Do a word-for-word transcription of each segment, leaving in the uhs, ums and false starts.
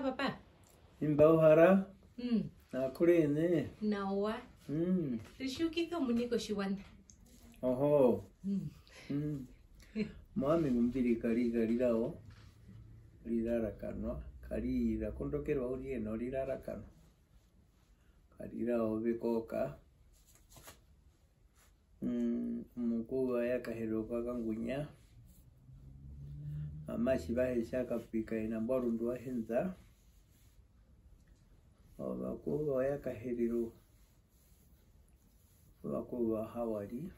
Papa. Imba uhara? Mm. Nakurene? Nawa. Mm. Ritjiukisa omuini kotjiwaṋa. Oho. Mm. Mm. Mwami ngumbiri kari, kari rao, rirarakanwa, kari rakondokerwa uriri ena orirarakanwa. Kari rao Vekoka. Mm, omukuva ya Kaherero kwa Kangunya. Mama Tjivahe tja Kapika ina mbwa rundu wa Henza. Ovakuva ya Kaherero. Ovakuva Hawari.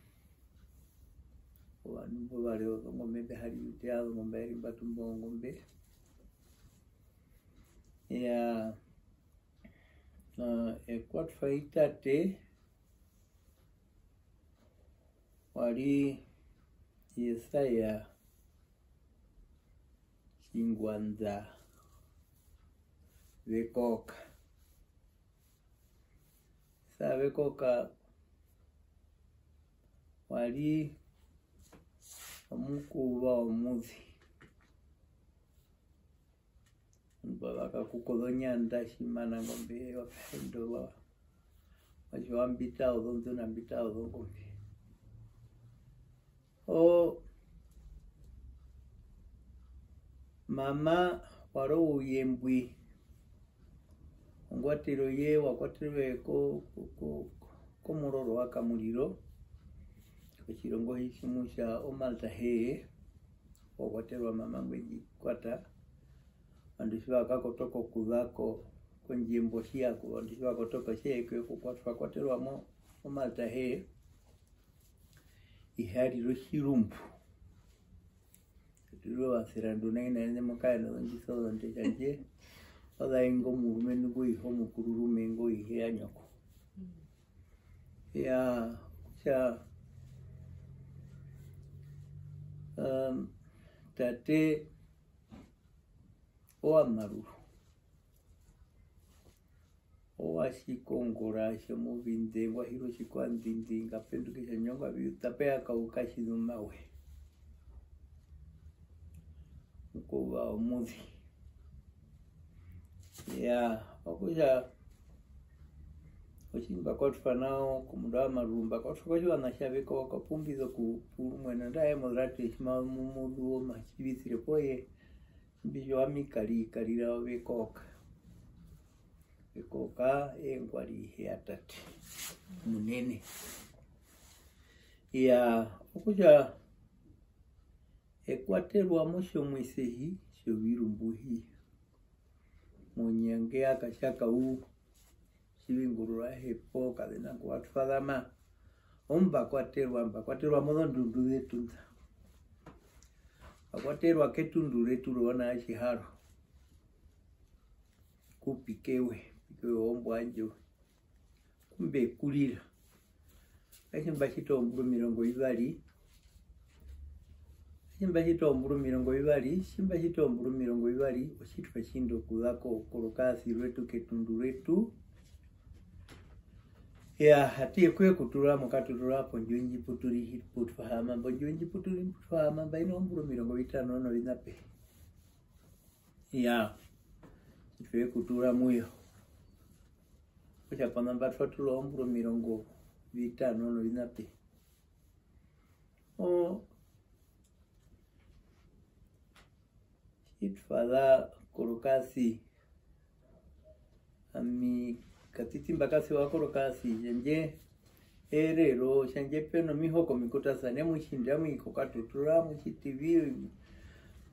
Ovandu mbo va ri ozongombe mbe ha ri utea ozongombe ya ri mba tumba ozongombe. Ya, eh, ekwatwa i tate. Wa ri Jesaja Tjingwanḓa Vekoka. Jesaja Vekoka wa ri omukuva omuzi. Mba va kakuka ozonyanda tjimana ngombe wa kaendorwa. Watjiwa mbita ozonduna mbita ozongombe. O mama wa ri ouyembwi. Ongwatero ye wa kwaterwe ko, ko, ko, komuroro wa Kamuriro. Kotjirongo tji tjimwe tja Omalta Hee. Wa kwaterwa mama ngwe ndji kwata. Ovandu tji va kakotoka okuza ko, kondjembo tji ya ko, ovandu tji va kotoka tje ya okukwatwa, twa kwaterwa mo, mo Malta Hee, ihe a rire otjirumbu. Tatu rire ovaserandu nai nai ne mokaena ozondjisa ozonde tjandje, oza ingo murumendu ngo ihe omukururume ngo ihe ya nyoko. Ya, kutja, um, tate, owa maruru. Owa tjikongora tjomuvinde, ngwa hira otjikwandindi, nga penduke tja nyongwa viuta, pe ya kauka tjinuma we. Mukuva omuzi. Ya, okutja, otji mba kwatwa nao komundu wa maruru, mba kwatwa kotjiwaṋa tja Vekoka, kapumbizo ku, ku rumwe, nandae mozorate, tji ma mu, mu zuo, ma tjivisire poye. Mbi tjo ami kari, kari rao Vekoka. Vekoka, ee ngwa ri ihe ya tate. Munene. Iyaa, okutja e kwaterwa motjomuise hi, tjovirumbu hi. Monyange ya Katjakau. Tjivingurura hepo, kavena ngu wa twa zama. Omu mba kwaterwa, mba kwaterwa mozondundu zetu nḓa. Mba kwaterwa ketundu retu rona ya Tjiharo. Ku Pikewe, Pikewe wombwa yandje. Ku mbe kurira. Tji mba tjita ombura omirongo vivari, tji mba tjita ombura omirongo vivari, tji mba tjita ombura omirongo vivari, otjitwa tjinda okuza ko, korukasi rwetu, ketundu retu. Iyaa, atu ye kuye kutura mokatutura pondjuwo ndji pu tu ri, pu twa haama, pondjuwo ndji pu tu ri, pu twa haama, mba ina ombura omirongo vitano noviṋa pe. Iyaa, tji twe kutura mu yo. Okutja pona mba twa tura ombura omirongo vitano noviṋa pe. O, tji twa za korukasi, ami katiti mba kasiwa korukasi, tjandje erero, tjandje pe nomihoko mikutasane, mu tjindi amu i kokatutura, mu tjiti vi,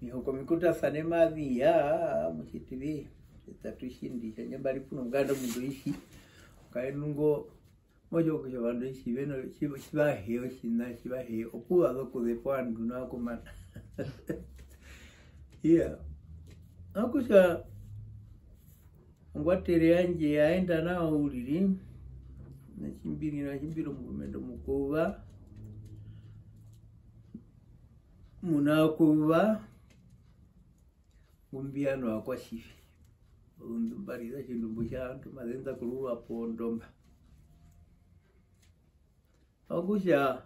mihoko mikutasane mavi ya, mu tjiti vi, eṱe atu tjindi, tjandje mba ri pu nonganda omundu oihi, okaendu ngo, mo tjiwa kutja ovandu oihi ve no, tji, tji va hee otjiṋa, tji va hee, okuvaza okuzepa ovandu nao kumana. Iyaa. Okutja, ongwatero yandje ya enda nao uriri, na tji mbi ri, na tji mbi ri omurumendu omukuva, muna okuva, ngu mbi ya novakwatjivi. Ozondumba riza tjindumbu tja ovandu maze nda kururwa pondomba. Okutja,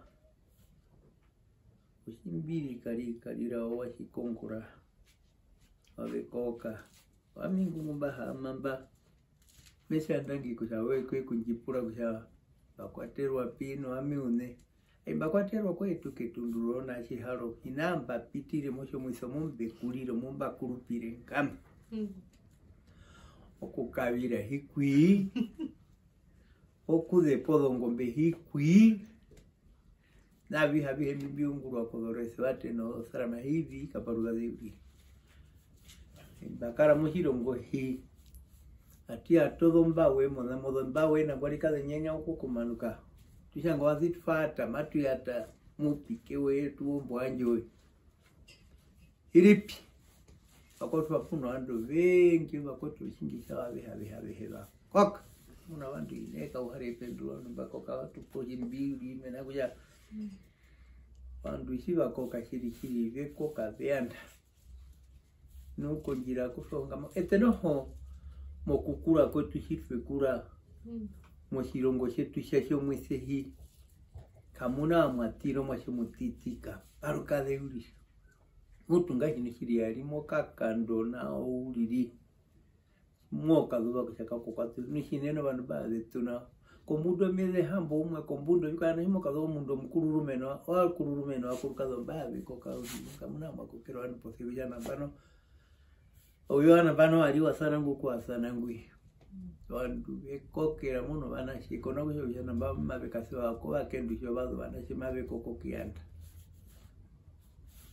otji mbi ri kari, kari rao wa tjikongora, wa Vekoka. Ami ngu mba haama mba, me tja ndangi kutja we kwe ku ndji pura kutja mba kwaterwa pi nu ami uṋe. Ai, mba kwaterwa kwetu ketundu rona Tjiharo, hi na mba pitire motjomuise mu mbe kurire, mu mba kurupire ngamba. Mm. Okukavira hi kwi, okuzepa ozongombe hi kwi, na avihe avihe mbi mbi ungurwa kozoresevate nozosarama hi vi kaparukaze uriri. Mba kara motjirongo hi, atu yata ozombawe, mona mozombawe nangwari kaze nyanya okukumanuka. Tu tja nga wa zi twa yata, matu yata mupike wetu wombo wandje oyo. Hi ri pi? Vakwetu va puna ovandu ovengi, vakwetu otjingi tjawo avehe, avehe, avehe va koka. Muna ovandu ine kauhara ipendura, ovandu mba koka, va tupa otjimbi uriri, mena rokutja ovandu tji va koka, tjiri, tjiri, ve koka, ve yanda. Nu kondjira kutjiwa nga mo-, eṱe noho mokukura kwetu tji twe kura, mm, motjirongo tjetu tja tjomuise hi, kamu na omuatira omuatje omutiti kaparukaze uriri. Mutu ngahino tjiri ya ri mokakando nao uriri. Mokazuva kutja kako kwa tu, nu tjinene ovandu mba ve tu nao. Kombunda omieze hamboumwe, kombunda ovikwaye, na tji mokazuva omundu omukururume nao, ovakururume nao, ovakurukaze mba ve koka uriri, kamu na mwa kokera ovandu posia kutja nambano, oyo nambano wa ri wa sana ngu ku wa sana ngwi. Ovandu ve kokera muno ovanatje, kona kutja kutja nambano mave kasiwa ko vakendu tjo vazu ovanatje mave koko kuyanda.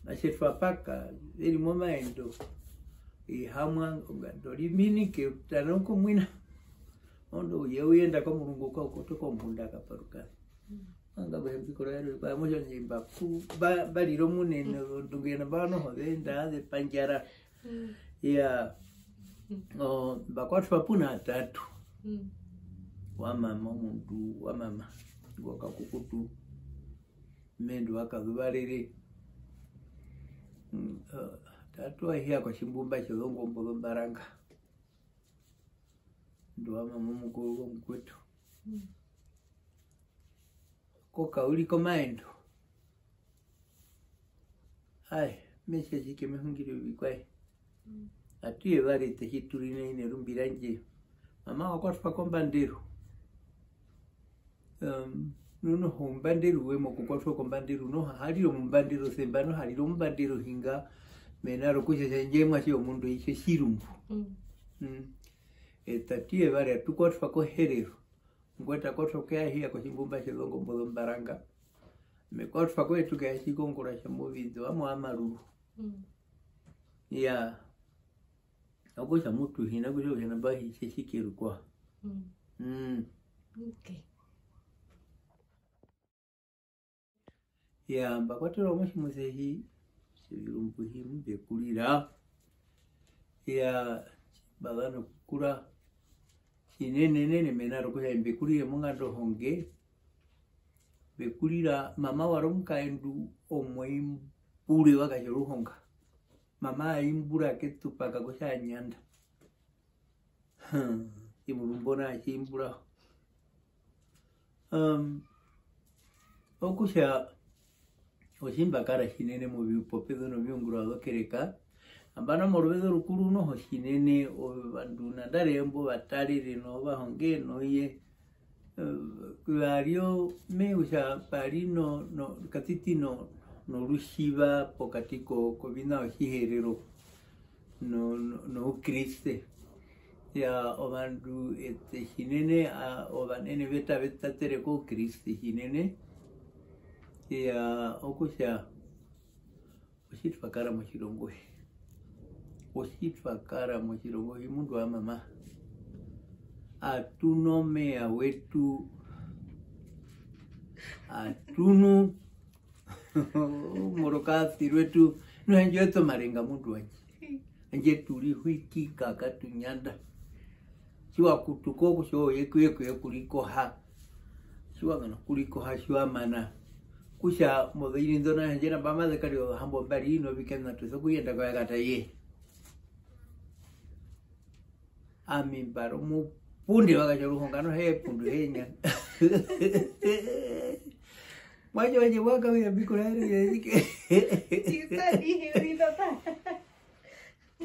Ovanatje twa paka, ve ri momaendo, ihamwa, ongando riminike, tana uko mwina. Ondo uye uyenda komurungu kwa ukoto kombunda kaparukaze. Anga kuhembikora yaro, kwa mosho nje mba ku, ba, ba riro munene, ndungu yana ba noho, ze nda, ze pandjara. Mm. Ya, o, mba kwatwa puna atatu. Mm. Wa mama, omundu, wa mama. Wa kakukutu. Mendu wa kazuvarere. Mm, eh, tatu wa hiya kwa tjimbumba tjozongombo zombaranga. Ndu wa mama omukuru womukwetu. Mm. Koka uri komaendo. Ai, me tja tjike me hungire ovikwaye. Mm. Atu ye vari eṱe tji tu ri nai nerumbi randje. Mama wa kwatwa kombanderu. Um, nu noho ombanderu we mokukwatwa kombanderu, noho ha rire omumbanderu semba, noho ha rire omumbanderu hinga, mena rokutja tjandje mwatje omundu eitjo tjirumbu. Mm. Mm. Eṱe atu ye vari atu kwatwa koherero. Ngwe ta kwatwa okuya hiya kotjimbumba tjozongombo zombaranga. Me kwatwa kwetu kaya tjikongora tjomuvindu, amo amaruru. Mm. Iyaa. Okutja mutu hi na kutja kutja nambano hi tje tjike rukwao. Mm. Mm. Okay. Iyaa, mba kwaterwa motjimuise hi, tjovirumbu hi, mu mbe kurira. Iyaa, mba za nokukura tjinenenene mena rokutja mbe kurire monganda ohonge, mbe kurira mama wa ri omukaendu omuimbure wa katja oruhonga. Mama a imbura ketupa kakutja a nyanda. Hmm, tjimurumbu nao a tjimbura. Um, okutja otji mba kara tjinene movipopezu noviungura vyokereka, nambano moruveze rukuru noho tjinene, ovandu nandarire mbo vatarere novahonge noye, eh, varyo me kutja pa ri no, no, katiti no, norutjiva pokati ko, koviṋa Otjiherero no, no, noukriste. Iyaa, ovandu eṱe tjinene, a, ovanene vetu ave tatere koukriste tjinene. Iyaa, okutja otji twa kara motjirongo hi, otji twa kara motjirongo hi, mundu wa mama, atu nu omeya wetu, atu nu omorokasi rwetu, nu handje oyetu omarenga mundu wandje. Handje tu rihwikika, katu nyanda. Tji wa kutuka okutja oye kuye kuye kurikoha. Tji wa mana okurikoha, tji wa mana. Kutja mozoiri nḓo nao handje nambano maze kara ohambombari, ino vikena tu sokuyenda koyakata ye. Ami mba ri omupundi wa katja oruhonga, noho epundu he nya. Mwatje wandje wa kavira mbikura yari yezike. Tjisadi, uriri tata.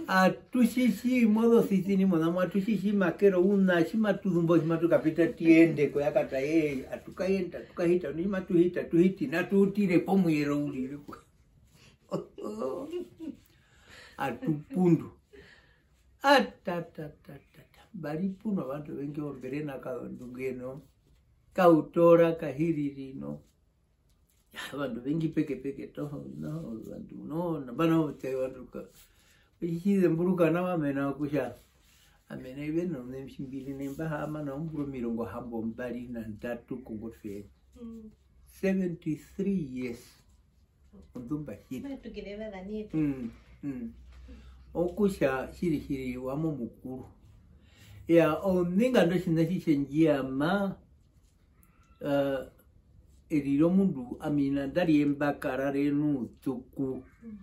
Atu tjitji mozosisini mona mo, atu tjitji makero una, tji matu zumbo, tji matu kapita, tu yende koyakata, ee, atu kayenda, atu kahita, nu tji matu hita, tu hiti, natu utire pomuyero uriri. Atu pundu. Atatatata. Mbari puno vandu vengi ombere na kazondunge no. Kautora kahiriri no. Ya, vandu vengi peke peke toho, no, vandu no, nambano te vandu ka. Ichi zemburuka nawa mena kutja. Amena ive no, nemshimbiri nemba hama na ombura omirongo hambombari na ndatu kongotwe. Mm. Seventy-three years. Ondumba tjiri. Matukire vazanete. Mm, mm. Okutja, tjiri, tjiri, wamo mukuru. Ya, oninga ndo tjina tjitje ndjiyama, eh, eriro mundu, amina, ndari emba karare nu tuku. Mm.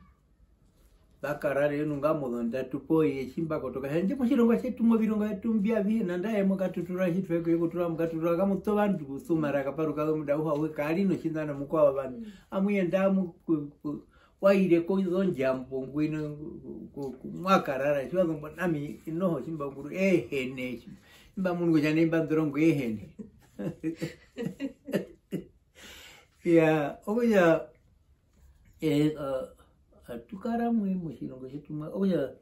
Mba karare nu nga mozondatu poye, tjimba kotoka. Handje motjirongo tjetu, movirongo vyetu mbi avihe, nandae mokatutura, tjitwe kuye kutura mokatutura, kamuto vandu kusumara, kaparuka, omundu auhe auhe, kari notjindana mukwao vandu. Mm. Amuyenda amu-, ku-, ku-, waire kozondjambo ngwino ku-, ku-, ku-, mwakarara, tjiwazumbo nami noho tjimba nguru ehene, tjimba munu kutja nai mba ndorongo ehene. Ya, okutja, eh, eh, atu kara mwi motjirongo tjetu mwa, okutja,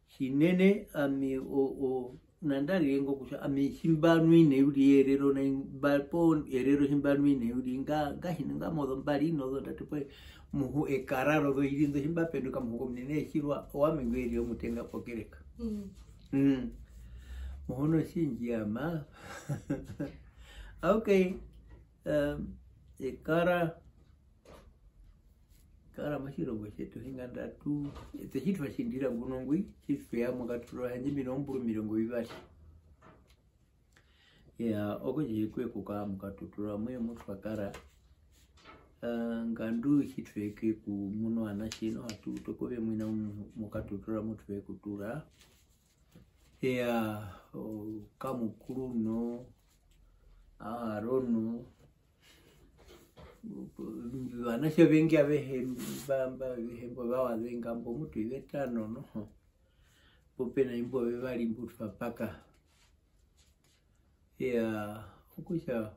tjinene ami o, o, nandarire ngo kutja ami tjimbanwine uriri erero nai mba, po erero tjimbanwine uriri nga, ngahino nga mozombari nozondatu pwe muhu ekara rozoiri ndo tjimbapenduka muhuko munene etjirwa owami ngweri omutenga pokereka. Mm. Mm. Muhuno tjindjiyama. Okay. Um, ekara Kara motjirongo tjetu hingandatu, eṱe tji twa tjindira nguno ngwi, tji twe ya mokatutura handje mbi nombura omirongo vivari. Iyaa, okutja hi kwe kukaa mokatutura, muye mu twa kara, ah, ngandu tji twe ke kumuna ovanatje, noho atu utu okuvemwina mu-, mokatutura mu twe kutura. Iyaa, o, Kamukuru no, Aaronu, Ovanatje ovengi avehe mba, mba, avehe mbo va wazenga mbo mutu ivetano noho. Mbo pe na imbo vevari mbu twa paka. Iyaa, okutja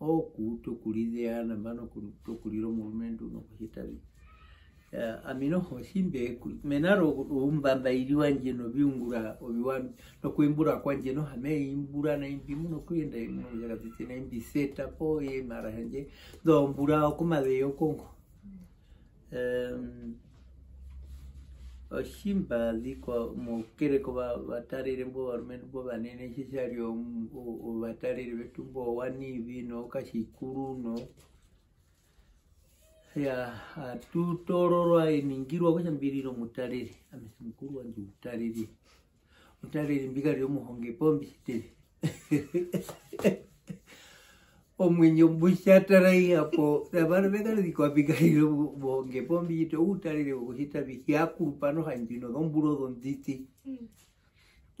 ookuuta okurizeya nambano okuuta okurira omurumendu nokutjita vi. Ya, ami noho tji mbe ku-, mena ro-, roumbambairi wandje noviungura oviwa-, nokuimbura kwandje noho ame imbura nai mbi muna okuyenda imuna kutja katiti nai mbi seta poo ye mara handje ndombura okumazeya okongo. Em, otji mba zikwa mokereka ova-, ovatarere mbo ovarumendu mbo ovanene tji tja ri om-, o-, ovatarere vetu mbo owanivi nokatjikuru no. Iyaa, atu toororwa e ningirwa kutja mbi rire omutarere. Ami mukuru wandje omutarere. Omutarere mbi karire omuhonge poo mbi tjite vi. Omuinyo mbu tja tara ihi hapo, nambano me kara zikwa mbi karire omuhonge poo mbi tjite outarere wokutjita vi, hi ya kurupa noho handje nozombura ozonḓiṱi. Mm.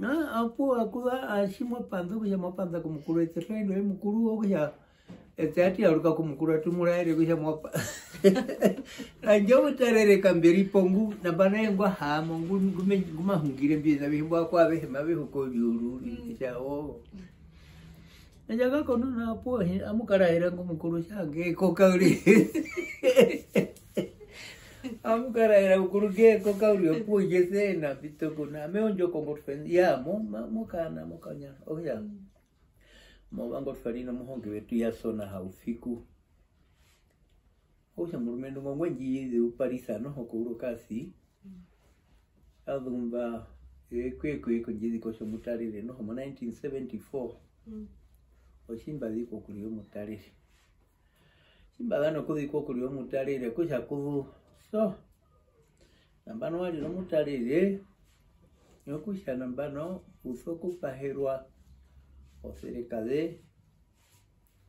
Ah, apo akuza, ah, tji mwa panza okutja mwa panza komukuru, eṱe twa enda oye mukuru okutja, eṱe atu yaruka komukuru atu mu raere okutja mwa pa-, handje omutarere kamberi po ngu, nambano eye ngwa haama, ngu, ngu me-, ngu ma hungire mbi oviṋa avihe, mbo vakwao avehe mave huka oviuru, mm, kutja, oo. Handje kako nuna apo, he, amu karaera ngo mukuru tjange, koka uriri. Amu karaera mukuru nge, koka uriri, opuwo ndje sena, pito kuna. Ame ondjo kongo tufeni, ya, mo, ma-, mokana, mokanya, okutja. Mm. Mo vango tufari nomuhonge wetu ya sona haufiku. Okutja omurumendu ngo ngwe ndji zeuparisa noho kourokasi. Mm. A zumba, eye kwe, kwe, kwe ndji zika otjomutarere noho mo nineteen seventy-four. Mm. Otji mba zikwa okurira omutarere. Tji mba za nokuzikwa okurira omutarere, okutja kuzu, so, nambano wa rire omutarere, okutja nambano u sokupaherwa oserekaze,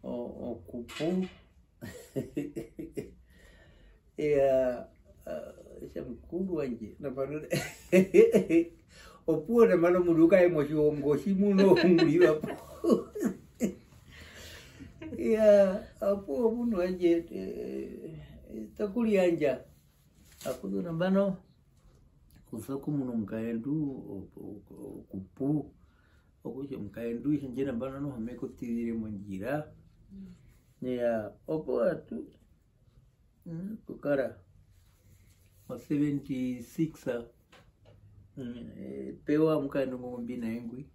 o-, okupu. Iyaa, ah, tja mukuru wandje, nambano, opuwo nambano omundu u kae motjihongo tjimuna ohunguriva po. Iyaa, opuwo omundu wandje, eh, takuriyandja. Akuzu nambano, u sokumuna omukaendu o-, o-, o-, okupu, okutja omukaendu tjandje nambano noho me ku ṱizire mondjira. Iyaa, opo atu, mm, okukara o seventy-six, mm, e pewa omukaendu ngu mbi na ye ngwi.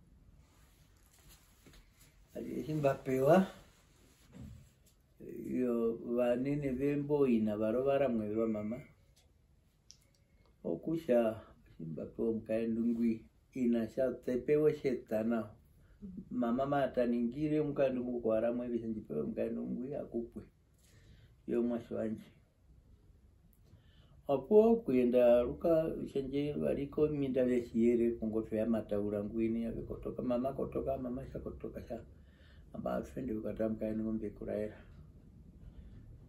Tji mba pewa, iyo, ovanene ve mbo ina varwe ovaramwe va mama, okutja tji mba pewa omukaendu ngwi, ina tja, te pewa otjeta nao. Mama ma ta ningire omukaendu ngwi kovanene ve tjandje, pewe omukaendu ngwi, a kupwe. Iyo omuatje wandje. Opuwo okuyenda aruka, tjandje va ri kominda vya Tjiyere, kongotwe ya Mataura ngwina, ave kotoka, mama kotoka, mama tja kotoka, tja, amba atwende okukatara omukaendu ngu mbe ku raera.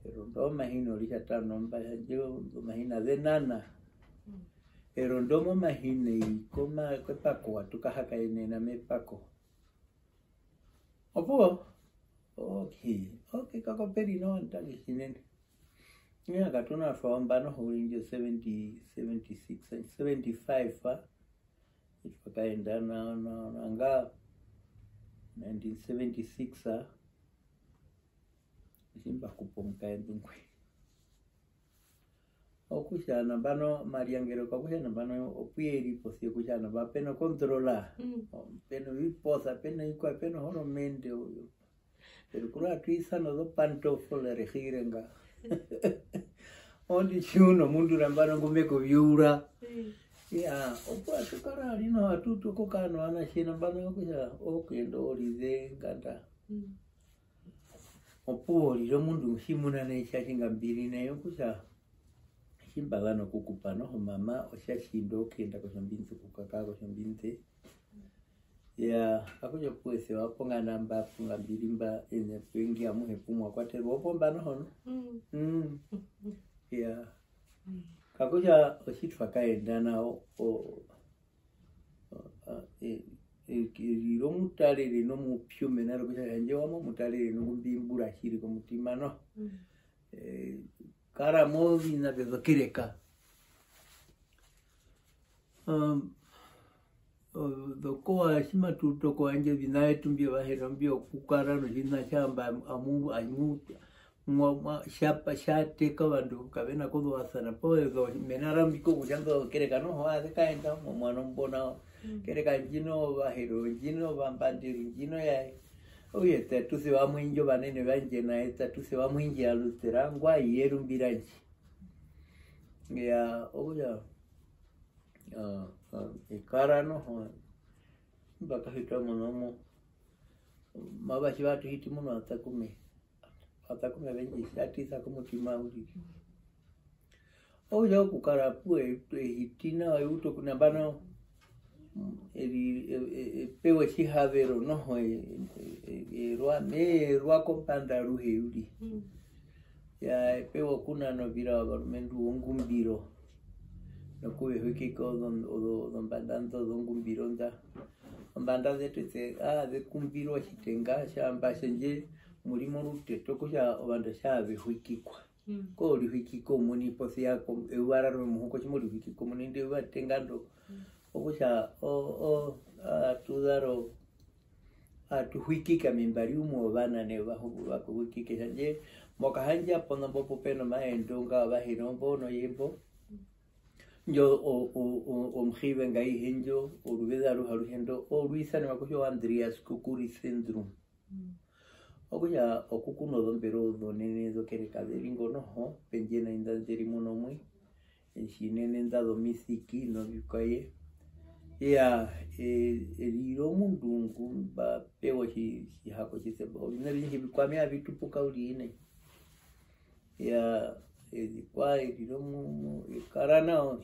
Erondo omahina oritjatano, mba tjandje omahina ave nana. Erondo momahina i koma-, kepako, atu kahakaenena mepako. Opuwo, okay, okay, kako pe ri nawa, ndangi tjinene. Ii, katu na twa omba noho, u ri ndjo seventy, seventy-six, seventy-five, a? Twa kaenda na, na, na nga nineteen seventy-six, a? Tji mba kupwa omukaendu ngwi. Okutja nambano, Maria Ngereka, okutja nambano opu ye ri posi ya kutja nambano pe no controla, mm, pe noviposa, pe novikwaye, pe nohoromende, oyo. Pero kuru atu isana ozo pantofole rehire nga. Ondi tjiuna omundu nambano ngu me ku viura. Mm. Iyaa, opu atu kara rino atu tu kokana ovanatje nambano okutja okuyenda orize nganda. Mm. Opuwo rira omundu tjimuna nai tjatji nga mbi ri nai okutja tji mba za nokukupa noho mama otja tjindi okuyenda kotjombinze, okukakara kotjombinze. Iyaa, okutja opuwo ese wa ponganda mba pu nga mbi ri mba ene pengi amuhe pu mwa kwaterwa opo mba noho nu. Mm. Mm. Iyaa. Mm. Kakutja otji twa kaenda nao, o-, o-, a-, e-, e-, e rira omutarere nomupyu mena rokutja handje wa mo mutarere nokumbimbura tjiri komutima noho. Mm. Eh, kara moviṋa vyozokereka. Um, ozokowa tji matu utu okuyandja oviṋa vyetu mbyo Vaherero mbyo okukara noviṋa tjamba amu, amu, mwa, mwa, tjapa, tjateka ovandu kave na kuzuvasana, poo ezo mena rambiko kutja indo zokereka noho aze kaenda momuano mbo nao. Mm. Kereka ndjino Vaherero, ndjino Vambanderu, ndjino yaye. Okutja eṱe tu sewa mwindji ovanene vandje na eṱe tu sewa mwindji ya Lutera, ngwa i erumbi randje. Iyaa, okutja, ah, ah, e kara noho, mba kahita muno mo, mava tji va tu hiti muno atakume, atakume vengi, tja tisa komutima uriri. Okutja okukara pu e hiti nawa, e utu oku-, nambano, mm, e ri-, e-, e-, e pewa otjihavero noho, e-, e-, e-, e rwa, me rwa kombanda aruhe uriri. Mm. Iyaa, e pewa okunana ovira ovarumendu vongumbiro, nokuvehukika ozo-, ozo-, ozombanda nḓo zongumbiro nḓa. Ozombanda zetu eṱe, aa, ze kumbirwa otjitenga, tjamba tjandje mu ri morutete, okutja ovandu otjaa ve hukikwa. Mm. Ko rihwiki komuini posi ya ko-, eyuva rarwe muhuko tji mo rihwiki komuini, indi eyuva etenga ndo. Mm. Okutja, o-, o-, atu zara o-, atu hwikika mimbari umwe ovana ne vahuku vakuhwikike. Tjandje mokahandja pono mbo pu pe nomaendo nga Vaherero mbo noye mbo. Mm. Ndjo o-, o-, o-, omuhive ngaihe ndjo, oruveze aruhe aruhe ndo, orwisaniwa kutja o Andreas Kukuri Centrum. Mm. Okutja okuku nozombero ozonene zokereka ze ri ngo noho, pendje na inḓa nḓe ri muno mwi, tjinene inḓa zomisiki novikwaye. Iyaa, e-, e rira omundu ngu mba pewa otji-, otjihako tjisemba. Oviṋa ovingi vi kwami avi tupuka uriri nai. Iyaa, e rikwa e rira omu-, mu-, e kara nao.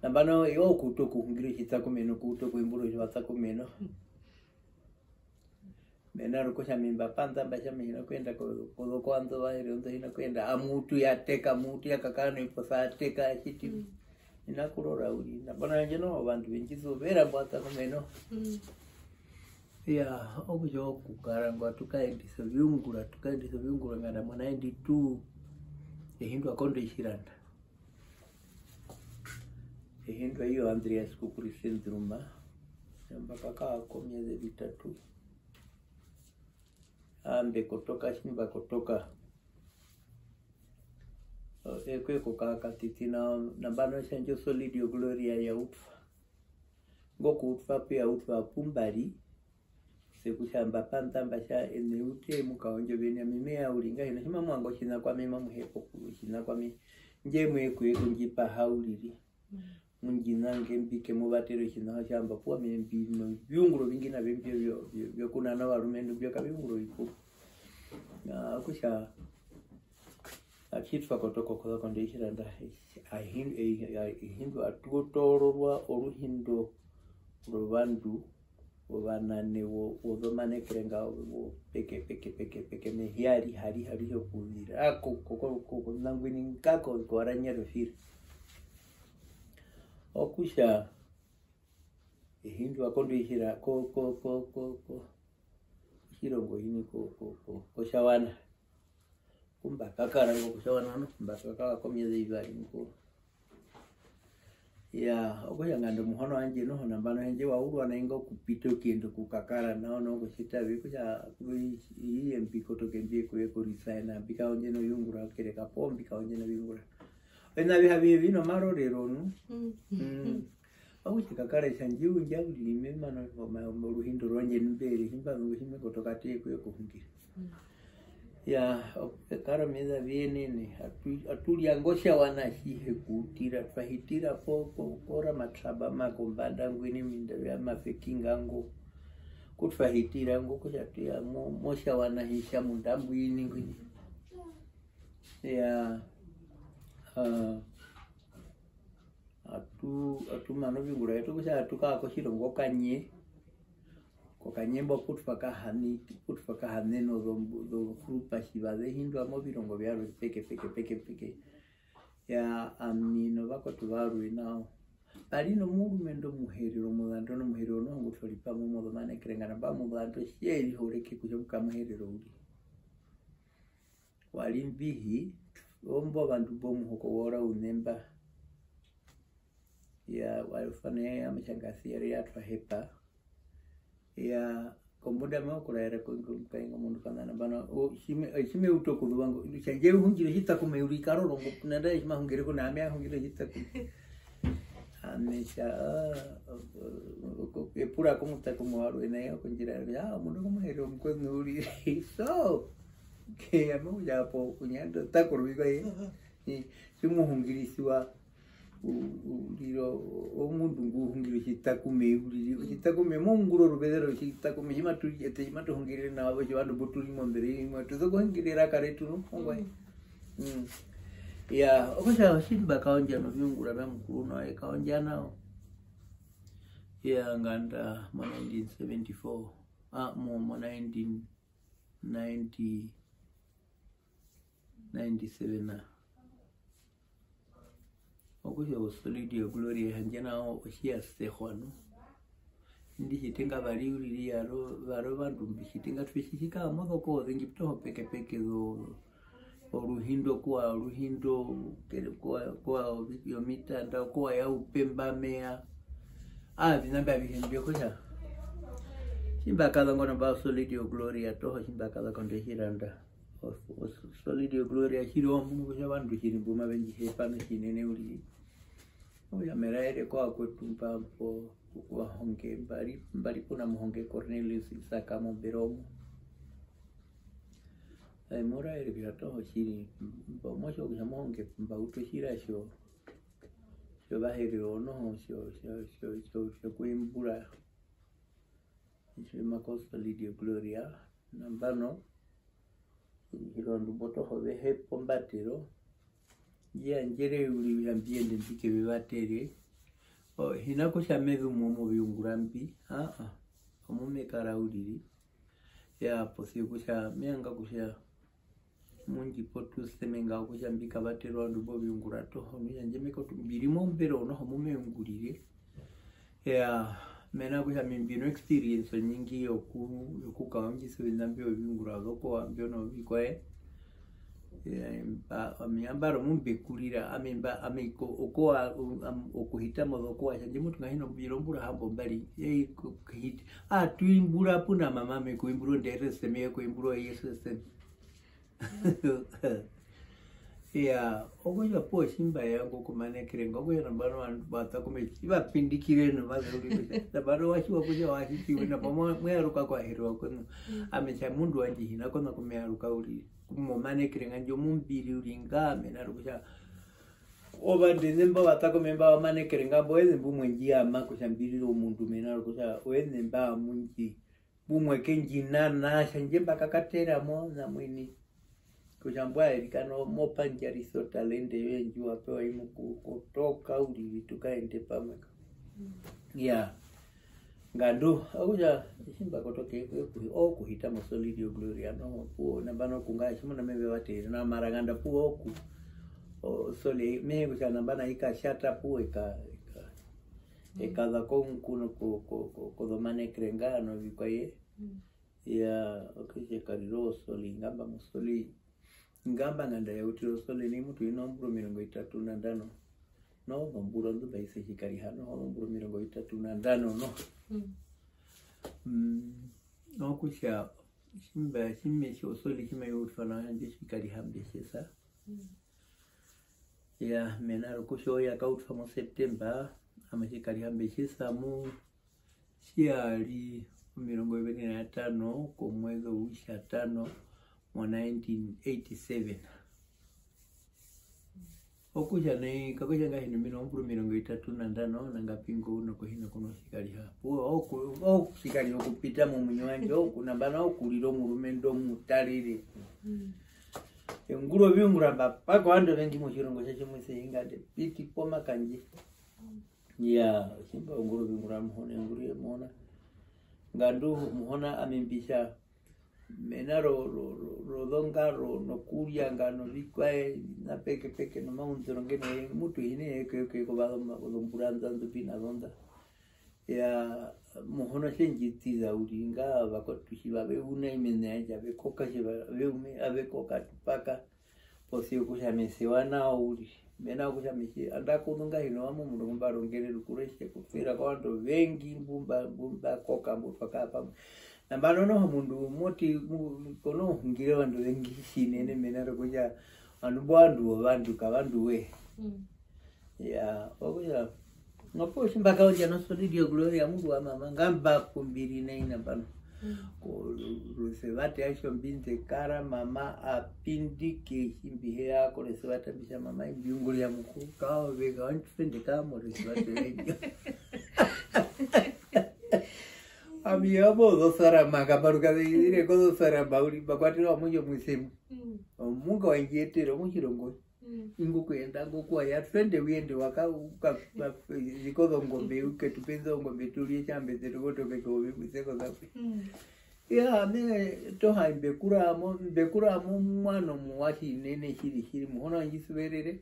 Nambano, e okuuta okuhungira otjitsakumeno, okuuta okuimbura otjivatsakumeno. Mena rokutja ami mba panḓa mba tja me hi na kuyenda ko-, kozokowa nḓo Vaherero nḓo hi na kuyenda, amu utu ya teka, amu utu ya kakara noiposa ya teka, ya tjiti. Mm. Hi na kurora uriri. Nambano handje noho ovandu ve ndji suvera mbo atano meno. Mm. Iyaa, okutja okukara ngo atu kaendisa oviungura, atu kaendisa oviungura nganda mona endi tu, e hindwa kondo Tjiranda. Ehindu iyo Andreas Kukurisendruma, nambano ka kara komieze vitatu. Ambe kotoka, tji mba kotoka. Ekwee ko ka katiti nao, nambano tjandje o Soli Deo Gloria ya utwa. Ngo ku utwa pu ya utwa pu mba ri, se kutja mba panda mba tja ene u te mu kaondja oveni, ami me ya uriri, ngahino tji mamu vanga otjiṋa kwami, mamu hepa oku-, otjiṋa kwami, ndje mwe ku ye ku ndji paha uriri. Mu ndji nange mbi ke mu vatere otjiṋa tjamba, opuwo ami mbi noviungura ovingi navyo mbyo vyo-, vyo-, vyokunana ovarumendu mbyo, kaviungura ovikuru. Na okutja, atji twa kotoka okuza kOndoitjiranda, ahi-, ehi-, ehindu atu toororwa oruhindo rwovandu ovanane wo-, wozomanekere nga wo peke, peke, peke, peke, mehi ari, hari, hari okuzira ko, ko, ko, ko, ko, nangwini nga ko, ko Aranyero fira. Okutja, ehindu a kondwihira ko, ko, ko, ko, ko, otjirongo hini ko, ko, ko, ko Tjawana. Ku mba kakara ngo ku Tjawana, ano, ku mba kakara komieze ivari ngo. Iyaa, okutja nganda omuhona wandje noho nambano, handje wa urwa nai ngo kupita okuyenda okukakara nao, nokutjita vi, okutja iye mbi kotoke mbi ye ku ye ku resigna, mbi kaondje noviungura okereka poo mbi kaondje noviungura. Oviṋa avihe avihe vi nomarorero nu. Mm. Mm. Okutja kakara tjandje undja uriri me mana oma-, oma-, oruhindo rwandje nu mbe ere, tji mba zu ngo tji me kotoka atu ye ku ye kuhungira. Mm. Iyaa, okukara omieze avi yenene, atu-, atu ryanga Otjawana atjihe okutira, twa hitira po, po, po Ramatlabama kombanda ngwina ominda vya Mafeking ngo. Ku twa hitira ngo, okutja atu ya mo-, mOtjawana hi tja munda mbwini ngwina. Iyaa, ah, atu-, atu mana oviungura vyetu, okutja atu kara kotjirongo Okanye. KOkanye mbo pu twa kahani-, pu twa kahanena ozo-, ozogrupa tjiva ze hindwa movirongo vyarwe peke, peke, peke, peke. Iyaa, ami novakwetu varwe nao. Pa ri nomurumendu Omuherero, omuzandu nOmuherero noho ngu twa ri pamwe mozomanekere, nganda mba omuzandu tje rihoreke kutja mu ka Muherero uriri. Wa ri mbihi, ombo ovandu mbomuhoko wora unemba. Iyaa, wa ri fana ya Machangasi ya ri ya twa hepa. Iyaa, kombunda me okuraera ko-, ko-, kaingo mundu kana nambano, o, tji me, tji me utu okuzuva ngo, tjandje u hungire otjitakume uriri, karoro ngo, nandarire tji ma hungire kuna ami a hungire otjitakume. Ami tja, ah, o-, o-, o-, epura komutakume warwe naye okondjira yarwe, ah, omundu omuhere omukweṋu uriri. So, okay, ami okutja hapo kunyanda otakuru vikwaye. Eh, tji mu hungirisiwa, u-, u-, uriri o-, omundu ngu hungira otjitakume uriri. Otjitakume, mo ungura oruveze rwotjitakume, tji matu ete, tji matu hungirire nawa, otjovandu mbu tu ri mombere imwe, tu sokuhungirira karetu, nu, ongwaye. Mm. Iyaa, okutja otji mba kaondja noviungura vya Mukuru nao, e kaondja nao. Iyaa, nganda mo nineteen seventy-four, ah, mo, mo nineteen ninety, ninety-seven, ah. Okutja o Soli Deo Gloria handje nao otji ya sehwa nu. Indi tjitenga vari uriri yaro, varwe ovandu mbi tjitenga twe tji tjikara mozoko ozengi toho pekepeke zo, oruhindo kuwa, oruhindo kere kuwa, kuwa yomitanda, kuwa ya upemba meya. Ah, oviṋa mbi avihe mbyo kutja. Tji mba kaza ngo nambano o Soli Deo Gloria toho, tji mba kaza kOndoitjiranda. O, o, o Soli Deo Gloria tjiri omundu kutja ovandu tjiri mbu mave ndji hepa nu tjinene uriri. Okutja me raere kovakwetu mba mbo, ku ovahonge, mba ri, mba ri puna muhonge Cornelius Isaka mombero omo. Ame mu raere kutja toho tjiri, mba, mo tjiwa kutja muhonge mba uta otjira tjo, tjOvaherero noho tjo, tjo, tjo, tjo, tjokuimbura. Tji ma ko Soli Deo Gloria, nambano, ovandu mbo toho ve hepa ombatero, ndji yandjere uriri kutja mbi yende mbi ke ve vatere. O, hi na kutja me zu mo moviungura mbi, aa, omu me kara uriri. Iyaa, posi ya kutja me vanga kutja mu ndji pe otusemenga okutja mbi kavatere ovandu mbo oviungura toho, nu tjandje me koto-, mbi ri mombero noho mu me ungurire. Iyaa, mena rokutja ami mbi no experience onyingi yoku-, yokukaondjisa oviṋa mbyo oviungura vyokowa mbyo novikwaye. Ami ambara omumbekurira, ami mba, ami ko-, okoa, um, am-, okuhita mozokoa, tjandje mutu ngahino mbira ombura hambombari, yei ku-, kuhita. Ah, tuimbura puna mama me kuimbura onde R S M, ye kuimbura o R S M. Iya, okutja opuwo tjimba ya ngo kumanekere, ngo okutja nambano ovandu vata kume, iva pindikire no, vaza uri kutja, nambano wa tjiwa kutja wa tjitiwe, nambano mwa-, mwa yaruka kwa herwa kono. Mm. Ami tja mundu wandje hina kono kume yaruka uri. Momanekere ngandje omumbiri uri nga, mena rokutja ovandu ene mba vata ko mba vamanekere nga, mbo ene mbumwe ndji yama kutja mbirire omundu, mena rokutja oene mba amu ndji mbumwe ke ndji nana, tjandje mba kakatera mo na mwini. Kutja mbwae rikana mopandjarisa otalente yoye ndji wa pewa i Mukuru, kotoka uriri tu kaende pamwe. Mm. Iya. Ngandu, okutja, tji mba kotoka oku-, okuhita mo Solidio Gloria, noho, opuwo, nambano ku nga, tjimuna me ve vatere, na mara nganda opuwo oku, o, Soli, me hee kutja nambano i katjata opuwo e ka, e ka, e kaza ko-, kuno ko-, ko-, ko-, kozomanekere nga, novikwaye. Mm. Iya, okutja e karira o Soli, ngamba mo Soli, ngamba nganda ya utira o Soli, nai mutu hina ombura omirongo itatu na ndano. Noho ozombura ozo mba isa tjikariha, noho ozombura omirongo itatu na ndano, no. Mm. Mm, okutja, tjimba, tjime tjo Soli tji mai utwa nao, handje tjikariha mbe tjesa. Mm. Iya, mena rokutja oyo ya kautwa mu September, ami tjikariha mbe tjesa mu, tji ya ri omirongo iviri na yatano komueze outjatano mo nineteen eighty-seven. Okutja nai, kakutja ngahino mbi nozombura omirongo itatu na ndano, nangapi ngo u nokuhina kuno tjikariha. Opuwo oku-, oku-, tjikariha okupita momuinyo wandje, oku-, nambano okurira omurumendu omutarere. Mm. E ungura oviungura mba paka ovandu ovengi motjirongo tjatje mu ise inga nde piti pomakandje. Mm. Iyaa, tjimba ungura oviungura Muhona, e ungurire Muhona. Ngandu Muhona ami mbi tja, mena ro-, ro-, ro-, rozongaro nokurya nga novikwaye, na pekepeke nomaunḓiro ngeno, mutu hina eye ke-, ke-, kovaza oma-, ozombura nḓa nḓu mbi na zo nḓa. Iyaa, Muhona tje ndji ṱiza uriri nga vakwetu tjiva ve una imene yandje, ave koka tjiva, ve ume, ave koka tupaka. Posi ya okutja me sewa nao uriri. Mena rokutja me tji-, andakuzu ngahino owami omundu ngu mba rongere rukuru, e tje kutwira kovandu ovengi mbu mba-, mbu mba koka, mbu twa kara pamwe. Nambano noho omundu mo ti-, mu-, ko nohungire ovandu ovengi tjinene, mena rokutja ovandu mbo ovandu wovandu, ka vandu we. Mm. Iyaa, okutja, opuwo tji mba kaundja no Solidio Gloria, mundu wa mama, nga mba kumbiri nai nambano. Mm. Ko-, rusevate yatjo mbi nde kara, mama a pindike, tji mbi heya koresevate, mbi tja, mama, mbi ungurira Mukuru, kaove, ka wandjipende ka moresevate yandje. Ami amo ozosarama, kaparuka, ze-, ire kozosarama, uri, mba kwaterwa omwinyo omusemu. Mm. Omunga wandje etere omotjirongo. Mm. Ingo kuyenda ngo kuwa ya twende uyende waka, uka, uka, ziko zongombe, uke tupenza ongombe tulie chambe zetu kotoke kovi kuseko zakwe. Mm. Ya, me, toha mbekuramo, mbekuramo mwana omuwa tjinene tjiri, tjiri, Muhona wandjisuverere.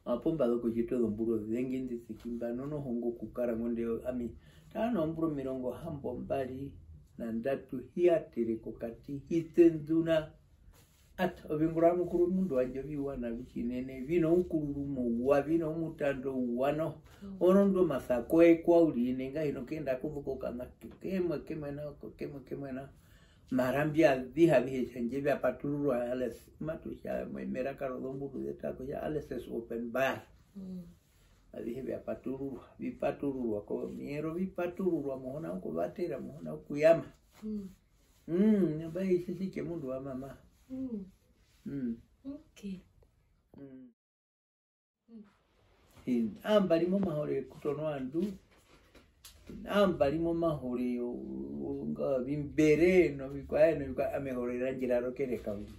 Apomba zokutjita ozombura ozengi nditsikimba, nonoho ngo kukara ngonde ami. Tano ombura omirongo hambombari na ndatu hiyatere kokati, hitenduna. Ata, oviungura Mukuru mundu wandje oviwa navi tjinene, vi noukururu mouwa, vi nomutando ouwa noho. Mm. Orondu omasa koekwa uriri, nengahino kenda kuzuka okana kemwe kemwe nao, kemwe kemwe nao. Mara mbi avihe avihe tjandje vya patururwa, alex, matu tja, me-, meraka rozomburu zetu, aku tja, alles is openbaar. Mm. Avihe vya patururwa, vi patururwa, komiyero vi patururwa, Muhona okuvatera, Muhona okuyama. Mm. Mm, mba itjisike mundu wa mama. Mm. Mm. Okay. Mm. Mm. Amba ri momahore kutono andu. Amba ri momahore yo, yo, nga vimbere, novikwae, novikwae, amehore randje raro kereka uriri.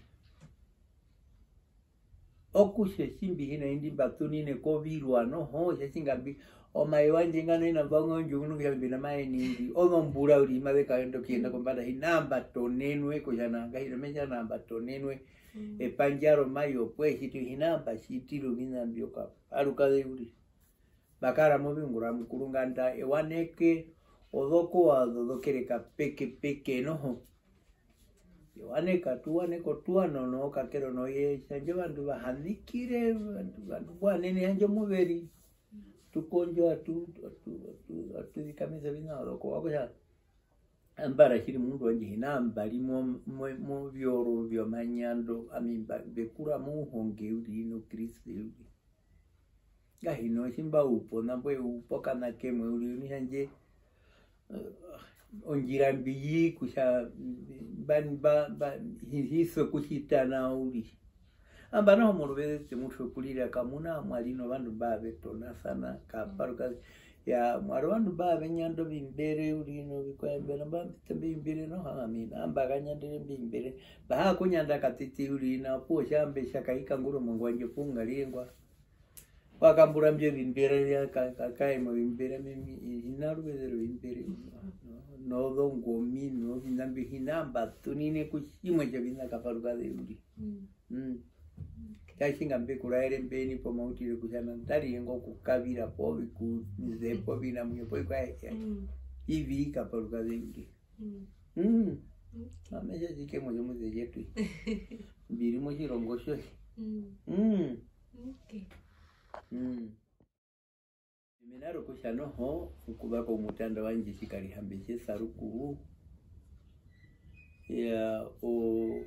Okutja tjimbi hina indi mba tunine kovirwa noho, tjatjinga mbi, omae wandje ngano ina mba ngondjo ngunu kutja mbi na maeni indi, ozombura uriri mave kaenda okuyenda kombanda, hina mba tonenwe, kutja nanga hina me tja namba tonenwe, mm, epandja romayo, pwe tjiti hina mba tjitire ovina mbyo ka, arukaze uriri. Mba kara moviungura Mukuru nganda, ewaneke, ozokowa zozokereka pekepeke noho. Yohane katuwane kotuwano no kakero no ye, tjandje ovandu va hanikire, ovandu, ovandu mbo vanene tjandje omuveri. Tu kondjo atu, atu, atu, atu zikamisa vina ozoko, wa kutja, ambara tjiri mundu wandje hina mbari mo, mo, movyoro vyomanyando, ami mba, mbe kura mouhonge uriri no Kriste uriri. Ngahino tji mba upo, na mbwe upo kana kemwe uriri, nu tjandje, eh, ondjira mbi yi kutja mba, mba, mba, hi, hi sokutjita nao uriri. Amba noho moruveze twe mu twe kurira, kamu na mwari novandu mba ve tonasana, kaparuka. Ya, mwari ovandu mba ve nyanda ovimbere uriri novikwaye mbena, mba mbi tembe ovimbere noho, ami na mba kanyandere mbi ovimbere. Mba ha kunyanda katiti uriri na opuwo tjambe tja kaika nguro mongwandje pungarire ngwa. Wa kambura mbyo vimbere vya ka, ka, kae mo vimbere, mi, mi, hi na ruveze rwovimbere. Nozongomi, novina mbi hi na mba tunine ku tjimwe tjovina kaparuka ze uriri. Mm. Mm. Okay. Tjatjinga mbe ku raere mbeni pomautiro kutja nandari yengo kukavira povi ku ze po vina muyo povi kwa ya. Mm. Ivi kaparuka ze uriri. Mm. Mm. Okay. Ame tjatjike mo tjomuze jetu. Mbiri motjirongo tjoye. Mm. Mm. Okay. Mm. Mena rokutja noho, okuvaka omutanda wandje tjikarihambe tjesa rukuru. Ya, o,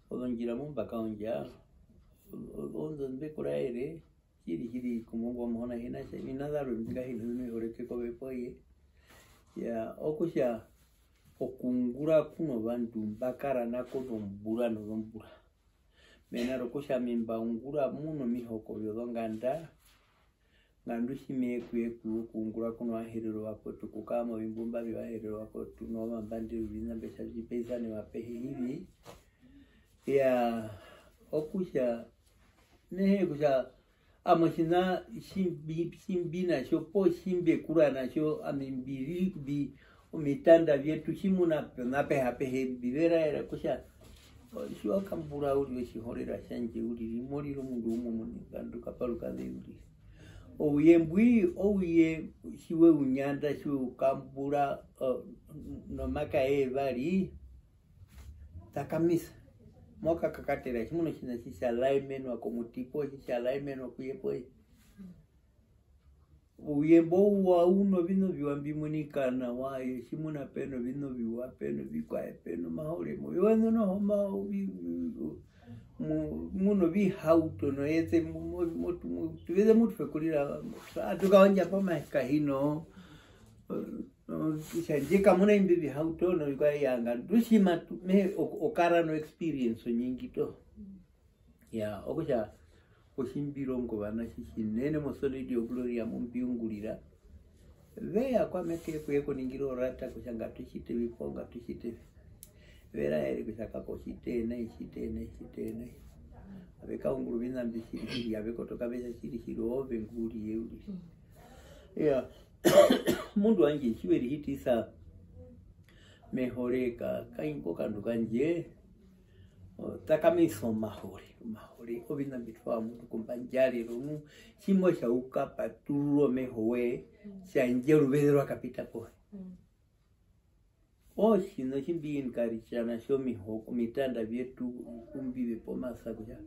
ozondjira mu mba kaondja, o, o, ozo mbe ku raere, tjiri, tjiri, komongwa Muhona hi na tja, ovina zarwe mbi nga hi na mehoreke kove poye. Ya, okutja, okuungura kuno vandu mba kara nako zombura nozombura. Mena rokutja ami mba ungura muno mihoko vyozonganda, nga ndu tji me ku ye ku okuungura kuno Vaherero vakwetu, okukara movimbumba vyOvaherero vakwetu, novambandero, ovina mbe tja vi peisanewa apehe ivi. Iyaa, okutja, mehee kutja, ami otjina tji mbi-, tji mbi na tjo, poo tji mbe kura na tjo, ami mbi ri, mbi, omitanda vyetu, tjimuna pona apehe apehe, mbi ve raera kutja, tji wa kambura uriri otjihorera tjandje uriri, mo rire omundu umwe omunene, nga ndu kaparuka ze uriri. Ouye mbwi, ouye tji we u nyanda, tji we u kambura, o, nomake yevari, takamisa. Mo kakakatera, tjimuna otjina tji tja laimenwa komuti poo tji tja laimenwa ku ye poo. Ouye mbo wa u novina oviwa mbi munika nawa, tjimuna pe novina oviwa, pe novikwaye, pe nomaore mo. Ove noho ma-, ovi-, mu-, mu novihauto noyeze mu-, mu-, mu-, mu-, tuveze mu twe kurira, atu kaondja pomaheka hino. Kutja ndji kamuna imbi ovihauto novikwaye, nga ndu tji matu-, me-, o-, o kara no experience onyingi toho. Iyaa, okutja otji mbi ronga ovanatje tjinene mo Soli Deo Gloria mu mbi ungurira. Ve ya kwami ku ye kuningira orata kutja ngatu tjite vi poo ngatu tjite vi. Ve raere kutja kako tjitee nai, tjitee nai, tjitee nai. Ave kaungura ovina mbi tjiri tjiri, ave kotoka ve tja tjiri tjiri, oove ngu ri ye uriri. Iyaa, omundu wandje tji we rihitisa mehore ka, kaingo kandu kandje, o, takamisa omahore, omahore, ovina mbi twa omundu kombandjarero nu, tjimwe tja u kapaturura omeho woye, tjandje oruveze rwa kapita poye. Mm. Otjina otji mbi encourage na tjo mihoko, omitanda vyetu, ku mbi ve pa omasa kutja,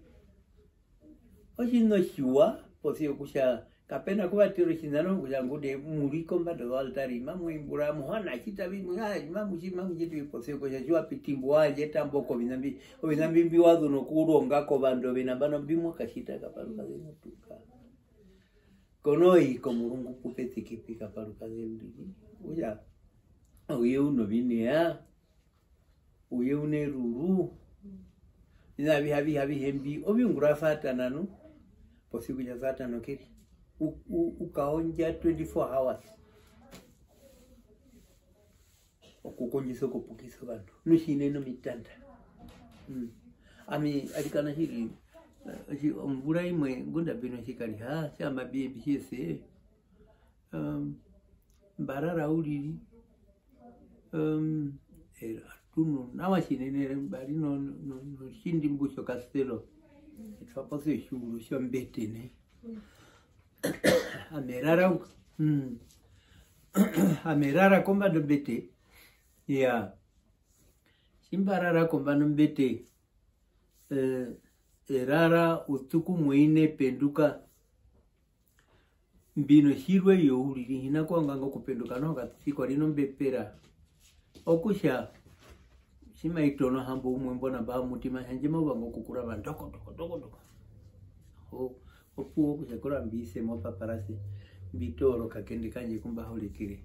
otjina otjiwa, posi ya kutja kape na ku vatera otjina noho kutja ngunda mu ri kombanda yoaltari, mamu imbura, Muhona, tjita vi, mu-, aa, mamu tji-, mamu tjiti vi, posi ya kutja tji wa piti mbo wa yandja etambo kovina mbi, ovina mbi mbi wa zu nokuronga kovandu ovina nambano mbi mwa katjita kaparuka ze mutuka. Ko no i komurungu ku pe tiki pi kaparuka ze uriri. Okutja, ouye u novineya, ouye u neruru. Ovina avihe, avihe, avihe mbi, oviungura vya Satana nu, posi ya kutja Satana ke ri. U, u, u kaondja twenty-four hours. Okukondjisa okupukisa ovandu. Nu tjinene omitanda. Mm. Ami, arikana tjiri, eh, otji-, omvura imwe, ngunda mbi notjikariha, tjamba mbi, mbi tjese, um, mba rara uriri, um, eh, atu nu nawa tjinene, mba ri no, no, notjindimbu tjokastelo, e twa posa otjiuru tjombete nai. Ami e rara, mm. Ami e rara kombanda ombete, iyaa. Imba rara kombanda ombete, eh, erara utuku muine penduka. Mbi notjirweye uriri, hi na kuvanga ngo kupenduka noho katiti kwa ri nombepera. Okutja, tji mai tono hambo umwe mbona mba mutima, handje mau vanga okukurama ndoko, ndoko, ndoko, ndoko. O-, opuwo kutja kora mbi ise mopaparase, mbi toora okakende kandje ku mba horekere.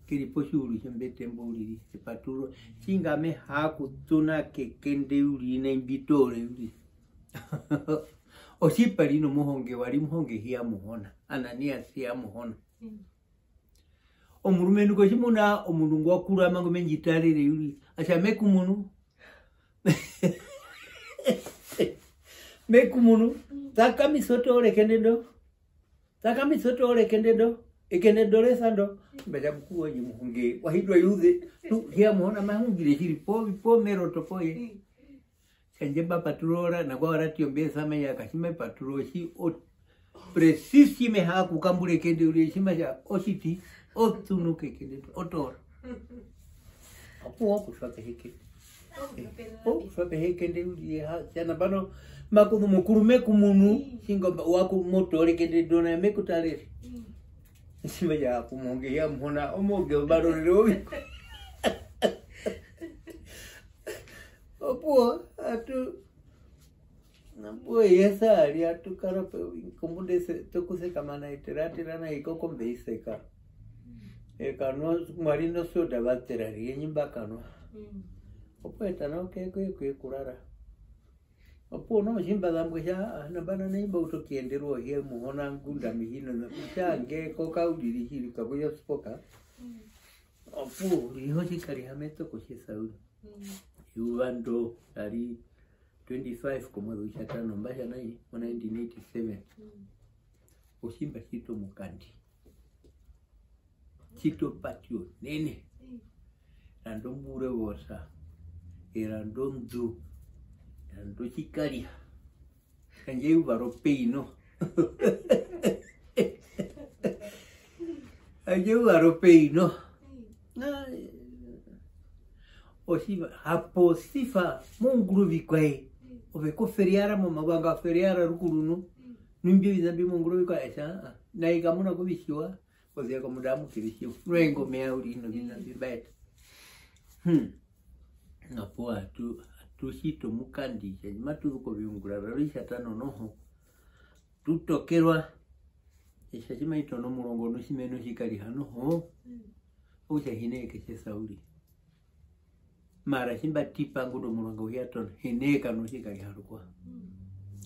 Ke ri potjiuru tjombete mbo uriri, e paturura. Tjinga me haa kutuna kekende uriri, nai mbi toore uriri. Otjipa ri nomuhonge, wa ri muhonge hi ya Muhona, Ananias hi ya Muhona. Mm. Omurumendu ko tjimuna omundu ngwa kurama ngo me ndji tarere uriri, a tja, "Me ku munu." Me ku munu, takamisa o toore ekende ndo. Takamisa o toore ekende ndo. Ekende ndo re sa ndo. Mba tja, "Mukuru wandje muhonge, wa hitwa i uze. Nu, hi ya Muhona ma hungire tjiri, po, po meroto poye." Tjandje mba paturura, na kwa ratio mbe sa me ya, ka tji mai paturura otji, o, precis tji me haa kukambura ekende uriri, tji ma tja, "Otjiti, o tunu kekende, o toora." Opuwo okutwa peheke. Eh, okutwa peheke nde uriri, ha, tja nambano, ma kuzu mukuru me ku munu, tjinga mba, wa ku mo toora ekende ndo nai me ku tarere. Tji ma tja, "Ku muhonge hi ya Muhona, omuhonge omarorero ovi." Opuwo, atu, opuwo esa ari atu kara pe, kombunda ese, tokusekamana eteratera na ikoko mbe iseka. Ekanwa, mwa ri nosoda vatera ri, enyi mba kanwa. Mm. Opuwo e tana oke, ke, ke kurara. Opuwo noho tji mba zambwa e tja, "Ah, nambano nai mba uta okuyenderwa hi ya Muhona ngunda mi hi na, tjange koka uriri tjiri kakuya spoka." Mm. Opuwo, riho tji kari ha me toko tji Sauli. Mm. Eyuva ndo, ra ri twenty-five komueze outjatano, mba tja nai, mo nineteen eighty-seven. Mm. Otji mba tjita omukandi. Tjita opati onene. Mm. Randa ombuurevota, e randa ondu, e randa otjikariha. Handje eyuva ropeino. Handje eyuva ropeino. Ai. Otjiva, hapo sifa moungura ovikwaye. Ove ko feriara momavanga feriara rukuru nu. Nu imbi oviṋa mbi moungura ovikwaye, e tja, "Ah, ah, nai ka muna kovitjiwa, posi ya kombunda ya Mukuru tjiwa." Nu e inga omeva uriri noviṋa mbi mba eta. Hmm. Opuwo atu, atu tjita omukandi, tjandje matu zu koviungura vyarwe otjatano noho, tu tokerwa, e tja tji mai tono omurongo notjimeno tjikariha noho, mm, okutja hi na eke tje Sauli. Mara tji mba tipa ngunda omurongo au hi ya tono, hi na eka notjikariha rukwao. Mm.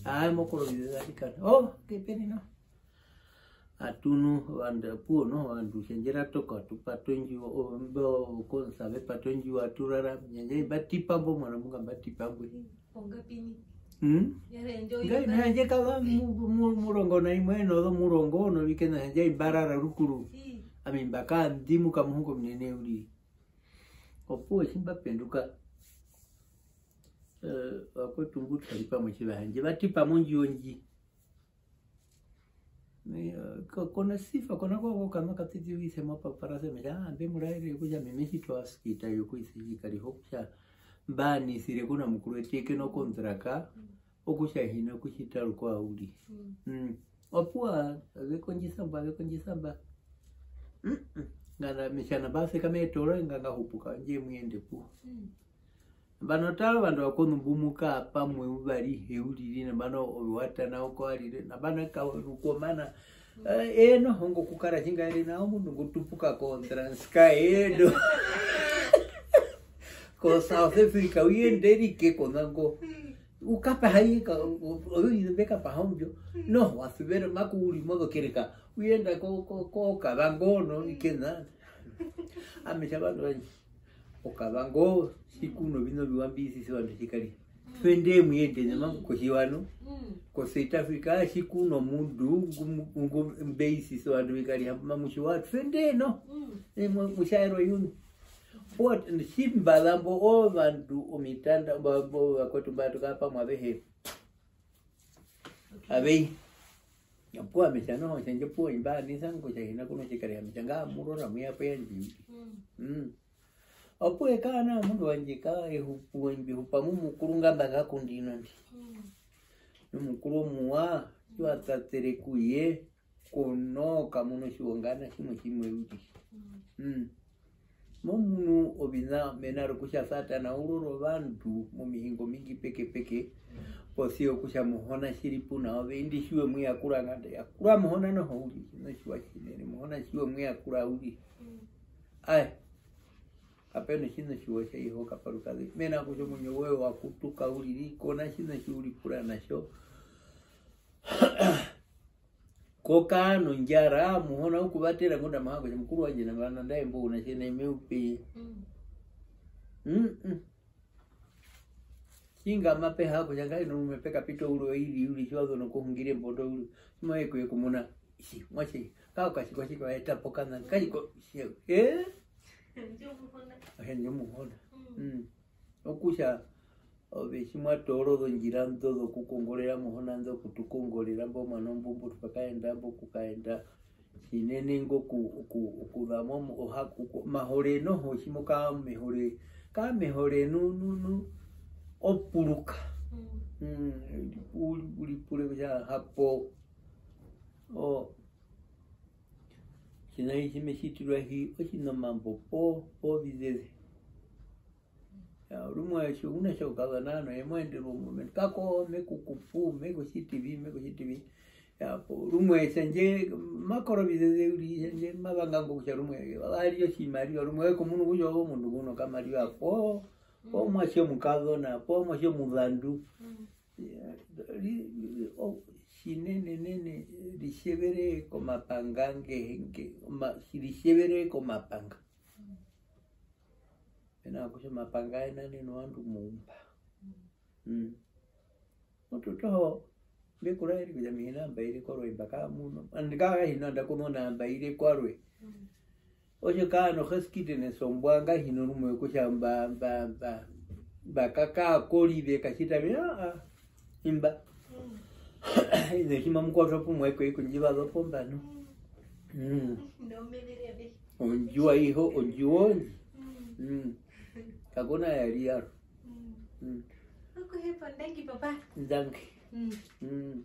Aa, mokorovize za tikana. Oh, ke peni noho. Atu nu, ovandu, opuwo noho ovandu, tjandje ra toka, atu pata ondjuwo, o-, mbo, konsa ve pata ondjuwo, atu rara, tjandje mba tipa mbo, mwana munga mba tipa mbwe. Ongapi ni? Hmm? Yare ndjo ngai yonga- nandje kava mu-, mu-, murongo na imwe, nozo murongo, novikena, tjandje mba rara rukuru. Ii. Ami mba kandimuka muhongo munene uriri. Opuwo tji mba penduka, eh, vakwetu ngu twa ri pamwe tjiva, tjandje va tipa mondjuwo ndji. Eh, ko-, kona sifa, kona kwa, kwa kama katiti wise mwa papara se, me tja, "Ah, mbe mu raere kutja meme tji twa skita yokuisa tjikariha okutja mba nisire kuna mukuru eṱe ke no kontraka, okutja hi na kutjita rukwao uriri." Mm. Mm. Opuwo, ave kondjisa mba, ave kondjisa mba. Mm, mm. Nganda me tja nambano sekama e toora, nga nga hupuka, ndje mu yende puwo. Mm. Nambano tara ovandu vakweṋu mbu mu kaa pamwe uvari he uriri, nambano ove wa tana oko arire, nambano ka rukomana. Eh, eno hongo kukara tjinga ere nao omundu ngu tupuka ko Transkei edo. Ko South Africa, u yende erike konango. U kapaha ye ka, o-, o-, oyo yine mbe kapaha ombyo. No, wa suvera maku uri mozo kereka. U yenda ko, ko, ko Kavango no, ikena. Ame tja vandu vandje. Okavango, tji ku noviṋa oviwa mbi isisa ovandu tjikariha. Twende mu yende ne mamu kotjiwa nu. Mm. Ko South Africa, tji ku nomundu ngu-, ngu-, mbe isisa ovandu vikariha, mamu tjiwa, twende no. Mm. Eh, mu-, mu tjaerwa yunu. Opuwo, tji mba za mbo ovandu omitanda, mba-, mbo vakwetu mba tu kaa pamwe avehe. Avehe. Opuwo ame tja noho, tjandje opuwo imba anisa ngo tja hi na ku notjikariha, ame tja ngaa mu rora mu ya po yandje. Mm. Mm. Opuwo e kara nao mundu wandje ka ehupu, mbi hupa mu Mukuru nga mba kakundi ino ndi. Nu Mukuru omuwa, tji wa tatere ku ye, kono ka muna otjiwonga na tjimwe tjimwe uriri. Mm. Mo munu oviṋa mena rokutja Satana u rora ovandu momihingo mingi pekepeke, posi ya okutja Muhona tjiri puna ove, indi tji we mu yakura nganda, yakura Muhona noho uriri, tjina otjiwa tjinene, Muhona tji we mu yakura uriri. Ae. Kape na tjina otjiwa tja Jehova kaparukaze. Mena rokutja omuinyo woye wa kutuka uriri, ko na tjina tji u ripura na tjo. Ko kara nondjara, Muhona u ku vatera ngunda ma ha kutja, "Mukuru wandje, nambano nandae mbo u na tjene me u pe." Mm. Mm-mm. Tjinga mape ha kutja, "Ngahino rumwe pe kapita oure oiri, uriri, tji wa zu nokuhungira embo ndo uriri, tji mo ye ku ye kumuna, ihi, muatje, ka okatjikwa tjike wa eta po kana, katjikwa, ihi, eh?" Handje omuhona. Handje omuhona. Mm. Mm. Okutja, ove tji mwa toora ozondjira ndo zokukongorera Muhona, ndo kutukongorera mbo mwana ombumbu, twa kaenda mbo kukaenda, tjinene ngo ku-, ku-, kuza mo, oha-, ku-, ku-, mahore noho, tji mo kara mehore, kara mehore nu-, nu-, nu-, opuruka. Mm. Mm, u-, u ripure kutja hapo, o, tjina tji me tjitirwa hi, otjina omambo po-, povizeze. Ya, rumwe tji u na tji u kazona nao, eye mo enderwa omurumendu, kako, me ku kupu, me ku tjiti vi, me ku tjiti vi. Ya, po-, rumwe tjandje, ma koro ovizeze uriri, tjandje ma vanga ngo kutja rumwe, wa ri otjimariva, rumwe we ku munu kutja ove omundu ngu na okamariva, po-, poo muatje omukazona, poo muatje omuzandu. Mm. Ya, ri-, ri-, o-, tjinenenene, ritjevere komapanga nge-, nge-, oma-, ritjevere komapanga. Mm. Mena rokutja omapanga ye na nena ovandu moumba. Mm. Mutu toho, mbe ku raere kutja ami hi na mba ire korwe, mba kara muno. Andi kara hino, nda kumuna mba ire kwarwe. Mm. Otjo kaa no geskiedenis ombwa, ngahino rumwe kutja mba, mba, mba, mba ka-, ka korive, ka tjita vi, aa, aa, imba. Mm. Ine tji mamu kwatwa pumwe ko iko ndji va zo pomba, nu. Mm. Mm. Ondjiwa iho, ondjiwa ondji. Mm. Mm. Kako na ya ri yaro. Mm. Mm. Okuhepa, ndangi, papa. Ndangi. Mm. Mm.